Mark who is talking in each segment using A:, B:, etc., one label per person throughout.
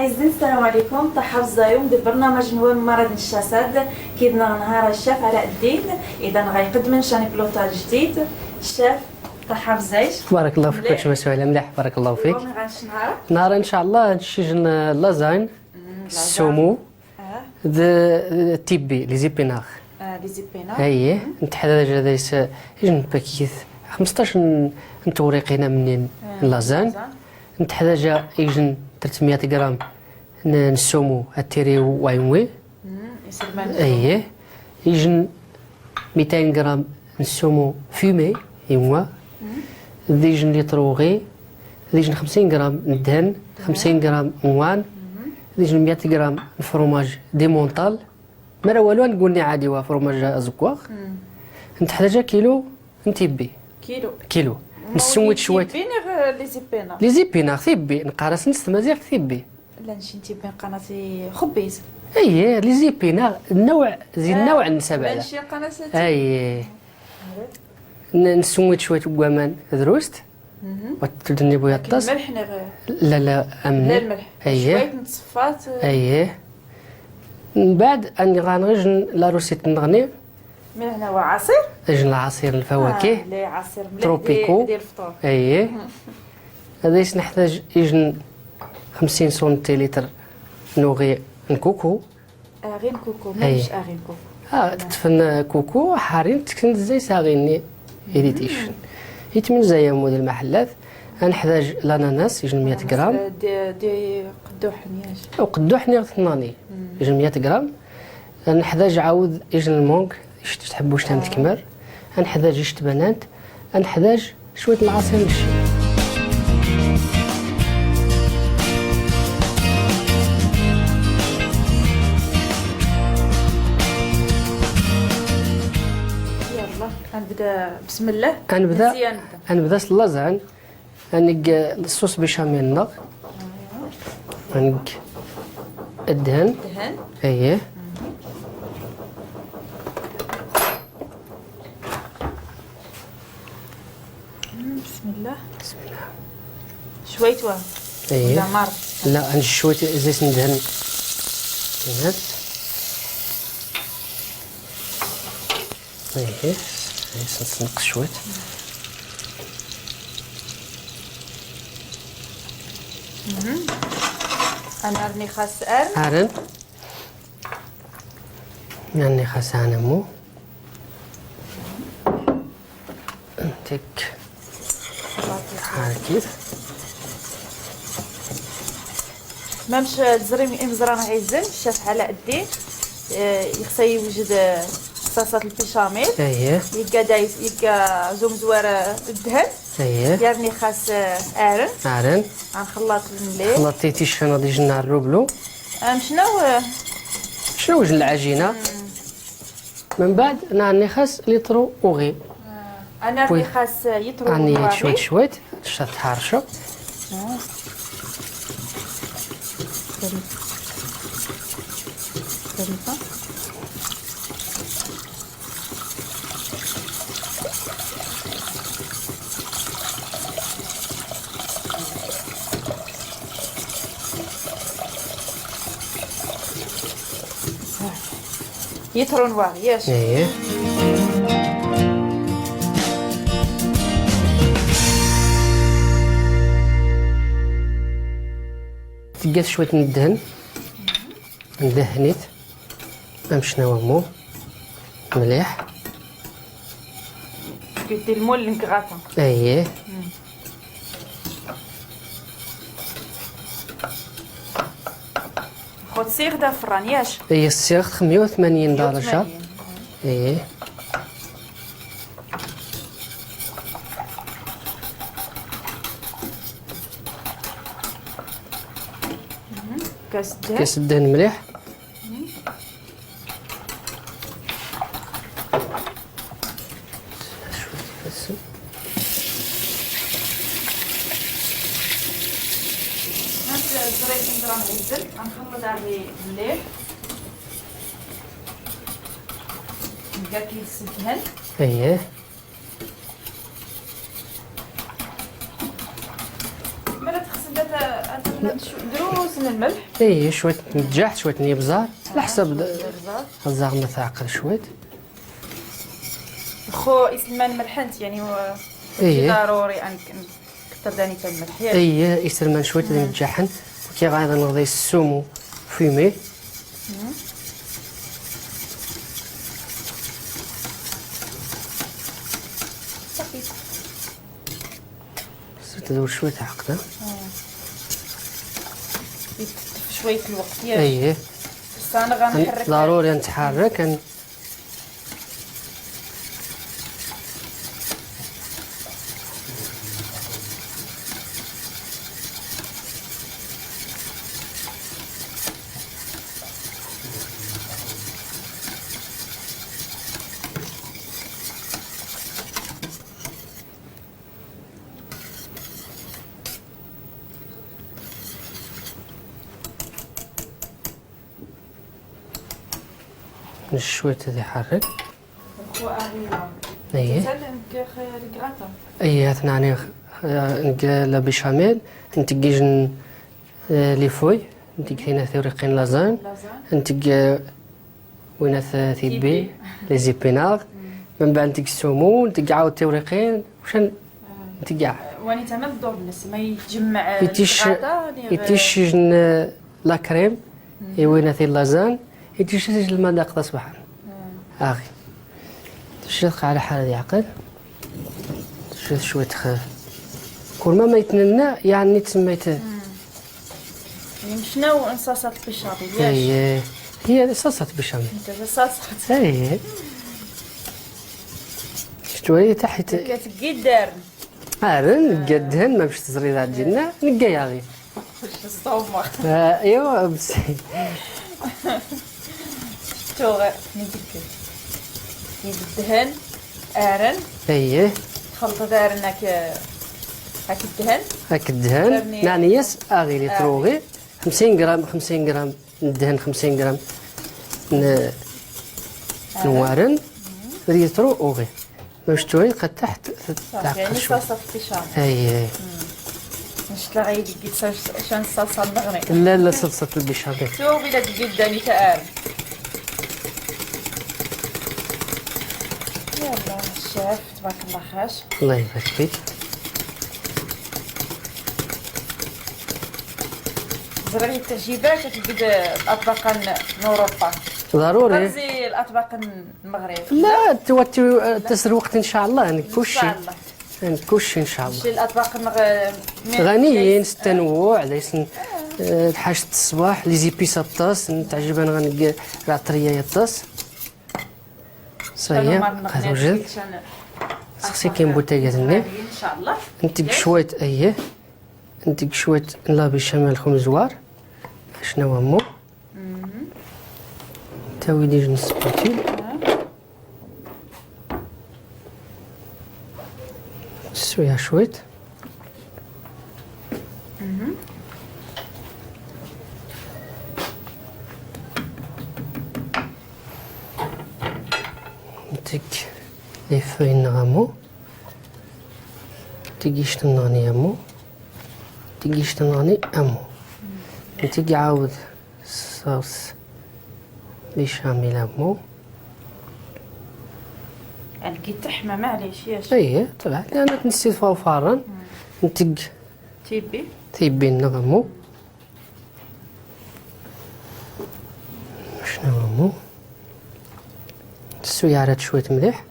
A: عزيزين، السلام عليكم. تحب الزايوم ديال برنامج نوام مرض الشاسد كيدنا نهار الشاف علاء الدين. اذا غيقدم شاني بلوطا جديد الشاف تحب زايش.
B: بارك الله فيك شو سهيلة، مليح بارك الله فيك. نهار ان شاء الله نشجن lasagne ال saumon تيبي les épinards.
A: les épinards
B: اييه نتحدى هذا يجن paquet 15 نتوريقينا منين lasagne. نتحتاج يجن 300 غرام ن saumon التيري واينوي. اييه يجن 200 غرام ن saumon fumé يوا ديجن لتروغي ديجن 50 غرام ندهن 50 غرام موان ديجن 100 غرام fromage d'Emmental. مرة والو نقول عادي وا فروماج ازكواغ. نتحتاج كيلو نتيبي كيلو نسويت شوية
A: les épinards
B: les épinards ثيبي نقرا نس ثيبي
A: لا نشي نتيبي قناتي خبيز.
B: اييه les épinards النوع زي النوع النسبة
A: ماشي قناة.
B: اييه نسويت شوية كوامان دروست وتدني بويا الطاس.
A: الملح
B: لا لا امني
A: لا الملح.
B: اييه
A: شوية نتصفات.
B: اييه من بعد اني غنغجن la recette نغني
A: من هنا هو عصير
B: اجن العصير الفواكه.
A: لا عصير مليح
B: tropicaux
A: ديال الفطور.
B: اييه هذا نحتاج يجن 50 سنتيلتر نوغي coco.
A: اغين coco ماشي اغين coco.
B: تفن coco حارين تكن زي ساغيني إريتيش يتمن زي مود المحلات. نحتاج l'ananas يجن 100 غرام
A: دي قدوح نياش
B: او قدوح نيغ ثناني يجن 100 غرام. نحتاج عاود يجن ال mangue تحبوش تام تكمر. نحتاج يشت بنات. نحتاج شوية العصير للشي.
A: يلا غنبدا بسم الله.
B: غنبدا lasagne. غنق ال sauce béchamel نغ غنق الدهن.
A: الدهن
B: اييه
A: بسم الله
B: بسم الله.
A: شوية واه
B: اييه
A: ولا مر؟
B: لا عندي شوية زيت ندهن. اييه نقص شوية.
A: انا راني خاص ارن
B: ارن راني خاص انا مو انتك حركيت
A: مامش تزري امزران عزن الشاف علاء الدين يخص يوجد صلصه البيشاميل.
B: اييه
A: يلقى دايس يلقى زوم زوار الدهن.
B: اييه
A: يعني خاص ارن
B: ارن
A: غنخلط مليح.
B: خلطتي تيشان غادي يجينا الروبلو. شنو وجه العجينة. من بعد انا عندي خاص لترو اوغي.
A: انا عندي خاص يترو
B: عندي شوية شوية تحرشو.
A: يترو noir ياش.
B: ايه تلقات شوية من الدهن ندهنيت امشنا مو مليح.
A: كدير ال moule ال gratin.
B: اييه
A: خد سيغ دا فران ياش.
B: اي السيغ 180 درجة. ايه
A: كاس الدهن.
B: كاس الدهن مليح.
A: الزريت ندرا معزل غنخلط عليه مليح. نلقى كيس الدهن.
B: اييه
A: مالا تخص دروس. وسن الملح.
B: اي شوية نجاح شوية نبزار على حسب الزار ما تعقل شوية.
A: خو اسلمان ملحنت يعني هو إيه. ضروري ان كثر داني تاع الملح.
B: اي اسلمان شوية نجاحن كي غادي نغضي ال saumon fumé.
A: صافي
B: تدور شوية عقده
A: شوية الوقت ياك.
B: اييه
A: بس انا غنحرك
B: ضروري نتحرك. شوية يحرك. ايه ايه ثناني la béchamel نتقيج les feuilles نتقي ثوريقين lasagne نتق وين تيبي les épinards من بعد نتق ال saumon نتق عاود توريقين واش نتقع
A: واني تعمل الدور الناس ما يتجمع
B: يتيش la crème وين ثي lasagne يتيش المذاق تصبح اخي تشرق على حال يعقل تشرق شوية خف كل ما يتننى يعني تسميت
A: يعني شنو صلصة البيشاميل.
B: ايه هي صلصة بيشاميل
A: انت صلصة.
B: ايه شتوي تحت
A: كتقي دار
B: ارن قدهن ما باش تزري ذا ديالنا نقا يا غي
A: الصومة.
B: ايوا بس
A: شتو ندك الدهن ارن.
B: ايه
A: خلط دارن هاك هاك الدهن
B: هاك الدهن نعنيس اغي لي تروغي 50 غرام 50 غرام الدهن 50 غرام نوارن ريترو اوغي باش توري قد تحت
A: تعقل شوية صلصه البيشاميل.
B: ايه
A: مش لا غير ديك شان الصلصه المغرب.
B: لا لا صلصه البيشاميل
A: شوف الا تجي داني تاع يلا الشاف تبارك الله خاش.
B: الله يبارك فيك.
A: زرعي التعجيبات كتبدا الاطباق اوروبا
B: ضروري
A: تنزي الاطباق المغرب.
B: لا تسر وقت ان شاء الله نكوشي نكوشي ان شاء الله
A: الاطباق المغرب
B: غنيين التنوع ليس حاجة الصباح les épices الطاس تعجبني غنق العطريه الطاس صايا قد وجد سقسي كاين بوتاجاز
A: ان شاء الله.
B: نتق شوية ايه نتق شوية la béchamel خمزوار شنو هو تاوي ديج نص spatule شوية شوية نتق les feuilles نغامو تقيش تنغني امو تقيش تنغني امو نتق عاود sauce béchamel امو
A: يعني كي تحمى معليش ياش.
B: ايه طبعا لان تنسي فارن نتق
A: تيبي
B: تيبي نغمو شنو امو السويعرات شوية مليح.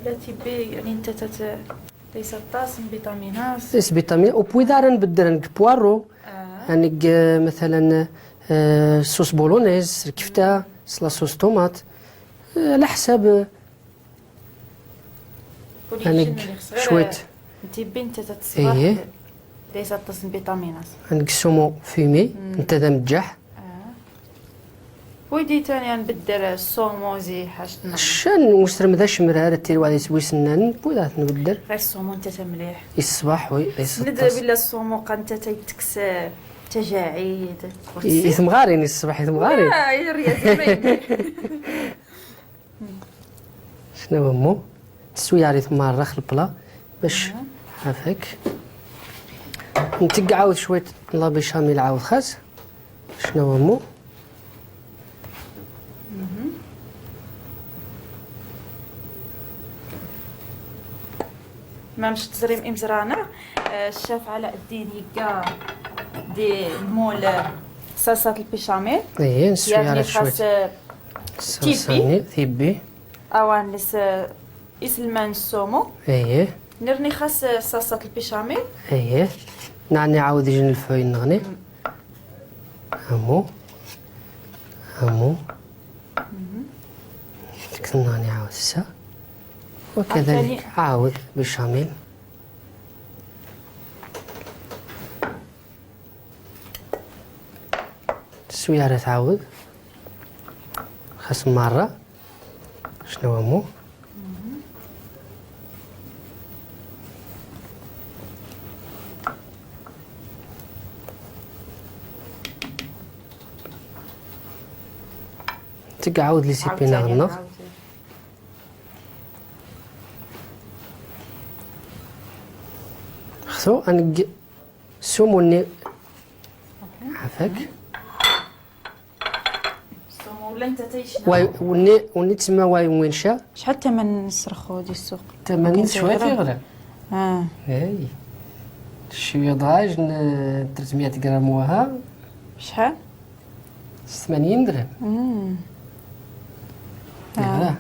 A: لا تيبي يعني انت ليس طاس فيتامينات
B: ليس فيتامين وبويدا راه نبدل نك poireau نك مثلا sauce bolognaise الكفتة la sauce tomate على حساب
A: يعني
B: شوية
A: تيبي انت تتصبح. ايه ليس طاس فيتامينات
B: عندك saumon fumé انت ذا مجح.
A: ويدي تاني نبدل ال saumon زي حاجة
B: شان وسرم ذا شمرار تير واحد يسوي سنان بودا نبدل
A: غير ال saumon انت مليح
B: الصباح oui
A: ندري بلا ال saumon قا انت تيتكس تجاعيد
B: يثمغارين الصباح يثمغارين.
A: لا يا
B: شنو مو تسوي على ثم الرخ ال plat باش عافاك. نتق عاود شوية la béchamel عاود خاص شنو مو
A: ما مش تزريم امزرانه. الشاف علاء الدين يلقى دي ال moule صلصه البيشاميل.
B: ايه نسوي على شوية
A: تيبي
B: تيبي
A: اوان لس اسلمان ال saumon.
B: ايه
A: نرني خاص صلصه البيشاميل.
B: ايه نعني عاود يجي ال feuilles نغني امو امو نغني عاود السا وكذلك عاود بيشاميل. السويارة تعاود خاص مرة شنو مو تقعود les épinards نغ خصو انق saumon ني عافاك
A: saumon ولا انت تيشنا
B: واي وني وني تسمى واي وين شا.
A: شحال ثمن السرخو ديال السوق؟
B: ثمن شوية تيغلى. اي شوية دراج 300 غرام وها
A: شحال؟
B: 80 درهم.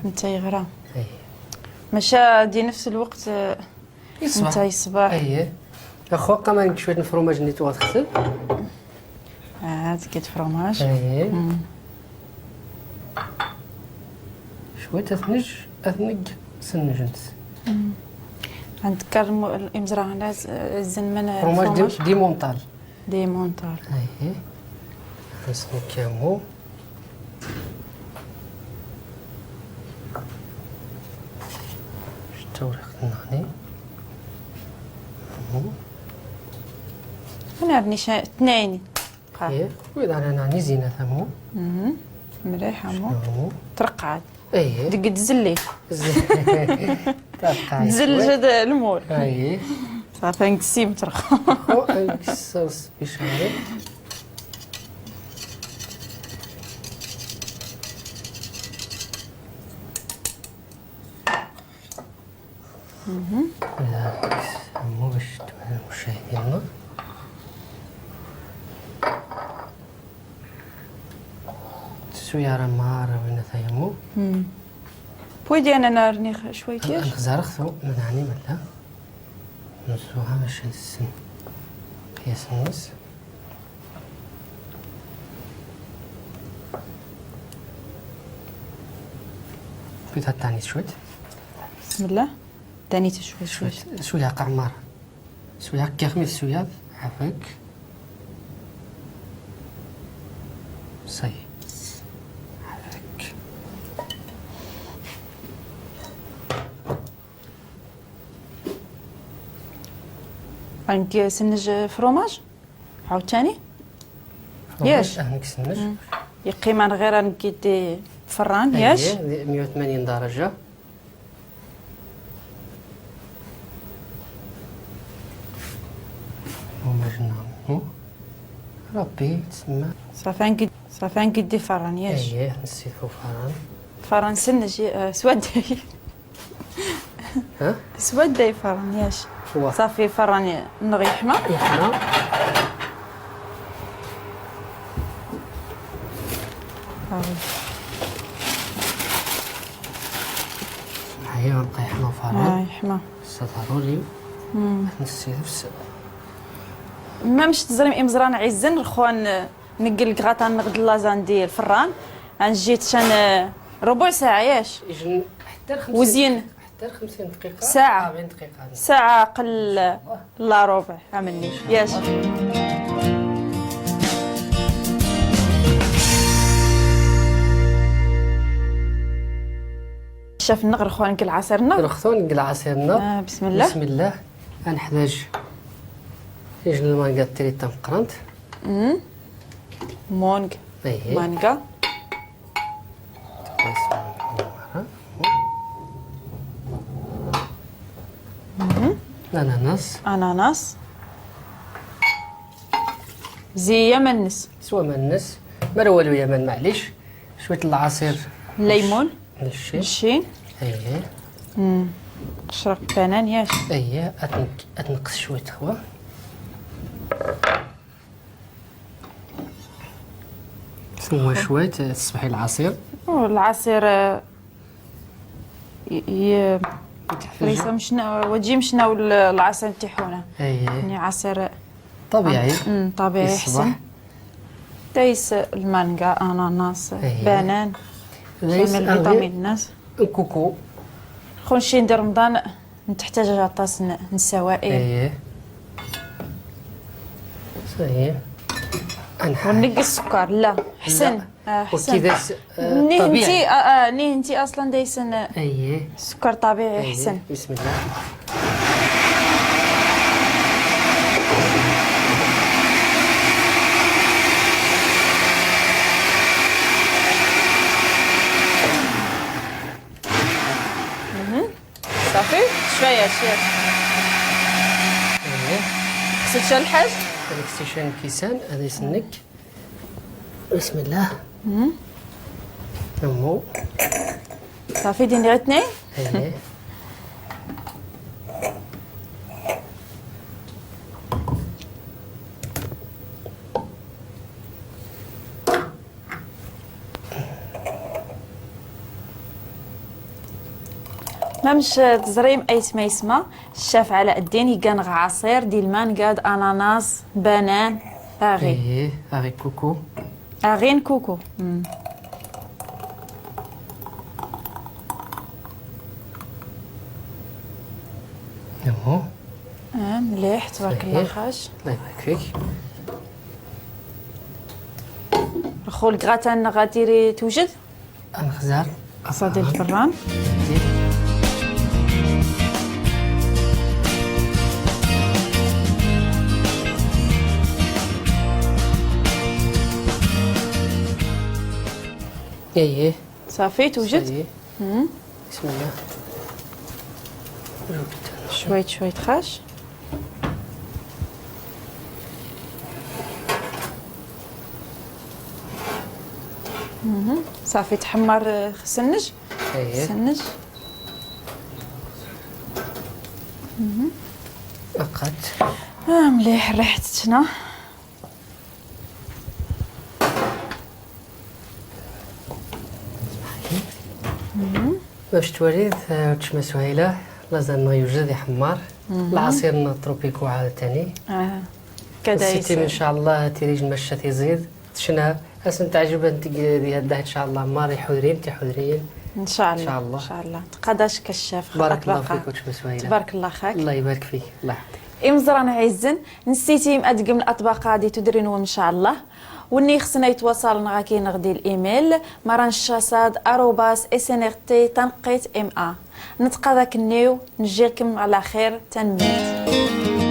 A: انت يغرى.
B: اي
A: ماشي دي نفس الوقت انت يصبح.
B: اي اخو قام شوية الفرماج اللي تو تغسل.
A: تكيت فرماج.
B: اي شوية اثنج اثنج سنجنت.
A: عندك الامزران الزن من
B: فرماج دي مونطال.
A: دي مونطال.
B: اي نسمي كامو التوريق نغني.
A: انا عندي اثنين.
B: ايه وإذا انا نعني زينة ثمو.
A: مليح عمو. ترقعت.
B: ايه
A: دق تزلي.
B: ترقعت.
A: تزل هذا ال moule.
B: ايه
A: صافي نكسي مترقع.
B: sauce béchamel. مو باش المشاهدين السويارة مارة وين ثايمو.
A: بويدي انا نارني شوية كيش
B: نخزرخ نعني ملا نسوها باش نسن قياس النص. بيتها تاني شوية.
A: بسم الله. تاني شوية شوية
B: شوية قعمار شوية كيخمي السوية عافاك صي عافاك.
A: عندك سنج فروماج عاوتاني ياش؟
B: عندك سنج
A: يقيم غير نكيدي فران ياش
B: 180 درجة. ربي تسمى
A: صافي نقد صافي نقدي فران ياش.
B: ايه نسيفو فران
A: فران سنج سوادي.
B: ها
A: سوادي فران ياش. صافي فران نغ يحمى
B: يحمى. هيا نبقى يحمى فران.
A: يحمى
B: ضروري نسيف.
A: ما مش تزرم امزران عزن رخوان نقل الكغاطان نغد لازان ديال الفران غنجي شان ربع ساعة ياش
B: حتى 50
A: وزين
B: حتى 50 دقيقة
A: ساعة
B: 40 دقيقة
A: ساعة قل لا ربع عملني ياش. شاف النغ رخوان نقل عصيرنا
B: رخوان نقل عصيرنا.
A: بسم الله
B: بسم الله. غنحتاج يجي المانكا تريتا مقرنت.
A: مونغ.
B: ايه
A: مانكا.
B: اناناس.
A: اناناس. زي يمنس
B: سوا منس ما والو يمن معليش. شوية العصير
A: الليمون
B: نشي
A: نشي.
B: اييه
A: قشرة بنان ياش.
B: اييه اتنقص شوية خوا. ثم شوية تصبحي العصير.
A: العصير فريسة مشنا وتجي مشنا العصير تيحونه.
B: اييه
A: يعني عصير
B: طبيعي.
A: طبيعي احسن. دايس المانجا، اناناس، بنان،
B: دايس
A: الفيتامين الناس
B: coco.
A: خونشي ندير رمضان نتحتاج عطاس السوائل.
B: اييه صحيح.
A: ونقص السكر. لا حسن. حسن
B: وكذا
A: طبيعي. ني انتي اصلا دايسن.
B: اييه
A: السكر طبيعي حسن.
B: بسم الله.
A: صافي شوية شوية.
B: اييه
A: خصك الحاج
B: هذيك ستيشن كيسان هذا يسنك. بسم الله. نمو
A: صافي ديني غير اثنين.
B: اييه
A: ما مش تزريم ايت ما يسمى الشاف علاء الدين يكان عصير ديال المانجا، اناناس، بنان، اغي.
B: اييه اغي coco.
A: اغين coco.
B: نمو.
A: مليح تبارك الله خاش.
B: الله يبارك فيك.
A: خو الكغاتان غاديري توجد؟
B: الخزار
A: صادي الفران.
B: اييه
A: صافي توجد.
B: بسم الله.
A: شوية شوية خاش. صافي تحمر سنج.
B: اييه
A: سنج.
B: أقد.
A: مليح ريحة تشنا.
B: باش توريد تشما سهيلة لازم يوجد يحمر العصير تروبيكو عادة.
A: كذا
B: ان شاء الله تيريج مشات يزيد تشنا اسم تعجب انت ديال ان شاء الله ماري حذرين تحذرين
A: ان شاء الله.
B: ان شاء الله
A: ان شاء الله تقداش كشاف.
B: بارك الله فيك وتشما سهيلة.
A: تبارك الله خاك.
B: الله يبارك فيك. الله يحفظك.
A: امزران عزن نسيتي مأدقم الاطباق هادي تدرينهم ان شاء الله. واللي خصنا يتواصل غا كاين غدي الايميل maranchasad@snrt.ma. نتقاضى كنيو نجيكم على خير تنميت.